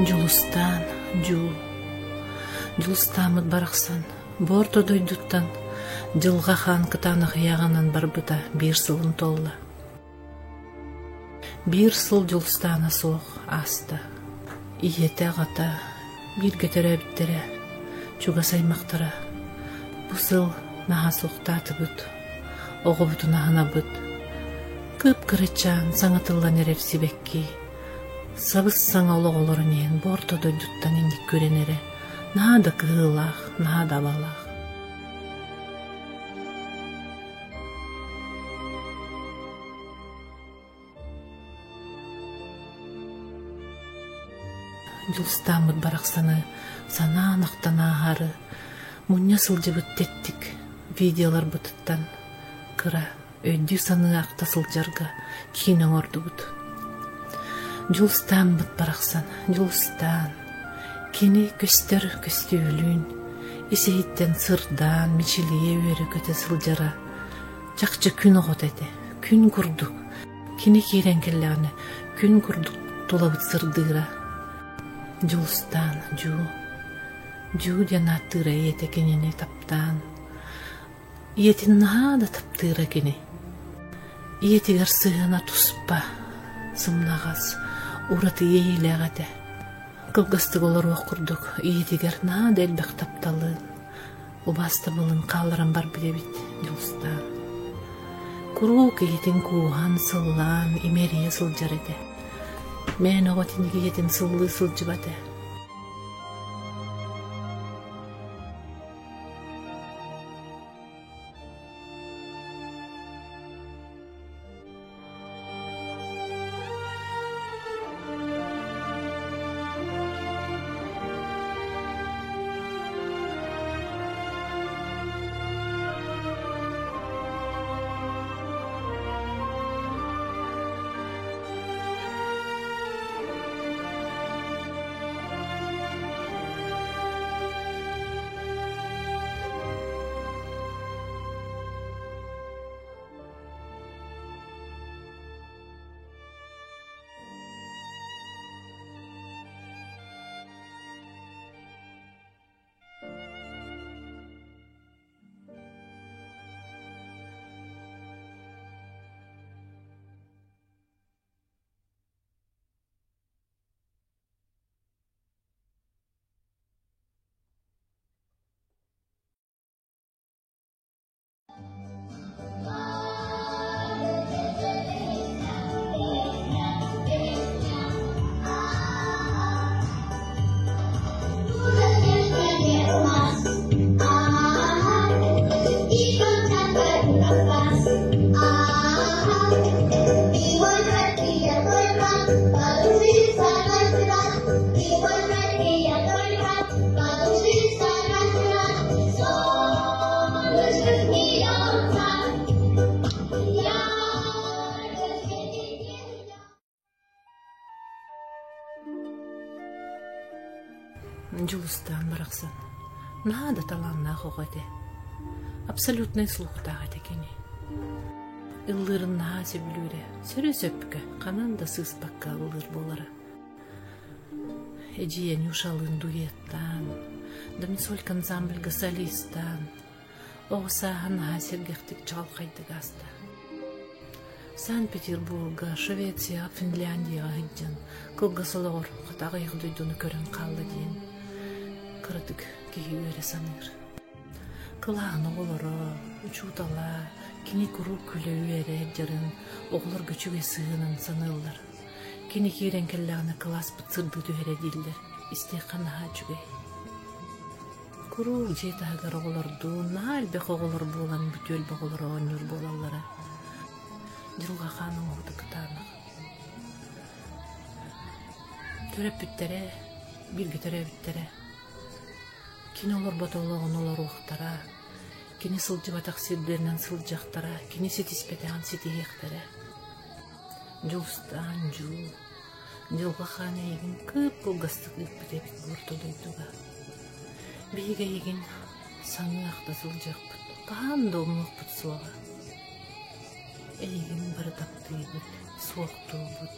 Дьулустаан, Дьуу, Дьулустааммыт барахсан бу орто дойдуттан Дьылҕа Хаан кытаанах ыйааҕынан барбыта биир сылын туолла. Биир сыл Дьулустаана суох ааста. Ийэтэ-аҕата, бииргэ төрөөбүттэрэ, чугас аймахтара бу сыл наһаа суохтаатыбыт, оҕобутун аһынабыт, кып-кырачаан саҥа тыллан эрэр сибэкки, сабыс-саҥа олох олорон иһэн бу орто дойдуттан инник күрэнэрэ наһаа да кыһыылаах, наһаа да абалаах. Дьулустааммыт барахсаны санаан-ахтан ааһаары мунньа сылдьыбыт тэттик видеоларбытыттан кыра өйдүү-саныы ахта сылдьарга киинэ оҥордубут. Дьулустааммыт барахсан, Дьулустаан, кини көстөр көстүүлүүн, ис-иһиттэн сырдаан, мичилийэ үөрэ-көтө сылдьара чахчы күн оҕото этэ, күн курдук. Кини киирэн кэллэҕинэ, күн курдук тулабыт сырдыыра. Дьулустаан, Дьуу, Дьуу диэн ааттыыра ийэтэ кинини таптаан. Ийэтин наһаа да таптыыра кини. Ийэтигэр сыһыана туспа, сымнаҕас, ураты иэйиилээх этэ. Кылгастык олоруох курдук ийэтигэр наһаа да элбэх тапталын, убаастабылын хаалларан барбыт эбит Дьулустаан. Куруук ийэтин кууһан, сыллаан, имэрийэ сылдьар этэ. Мээнэ оҕо итинник ийэтин сыллыы сылдьыбат ээ. Дьулустаан барахсан наһаа да талааннаах оҕо этэ. Абсолютнай слухтаах этэ кини. Ыллыырын наһаа сөбүлүүрэ, сөрү-сөпкө, ханан да сыыспакка ыллыыр буолара. Эдьиийэ Нюшалыын дуэттаан, Домисолька ансамбльга солистаан, оҕо сааһа наһаа сэргэхтик чаҕылхайдык ааста. Санкт-Петербурга, Швецияҕа, Финляндияҕа сылдьан, кылгас олоҕор хата аҕыйах дойдуну көрөн хаалла диэн кыратык киһи үөрэ саныыр. Кылаан оҕолоро, учуутала кини куруук күлэ-үөрэ сылдьарын, оҕолорго үчүгэй сыһыанын саныыллар. Кини киирэн кэллэҕинэ кылааспыт сырдыы түһэрэ дииллэр, истиэххэ наһаа үчүгэй. Куруук дьиэ таһыгар оҕолордуун наһаа элбэх оҕолор буолан бу түөлбэ оҕолоро оонньуур буолаллара. Дьылҕа хаан оҥоһута кытаанах. Төрөппүттэрэ, бииргэ төрөөбүттэрэ. Кини олорбот олоҕун олоруохтара, кини сылдьыбатах сирдэринэн сылдьыахтара, кини ситиспэтэҕин ситиһиэхтэрэ. Дьулустаан дьуу, Дьылҕа хаан эйигин кып-кылгастык ыыппыт эбит бу орто дойдуга. Биһиги эйигин саныах да сылдьыахпыт, хаһан да умнуохпут суоҕа. Эйигин бары таптыыбыт, суохтуубут.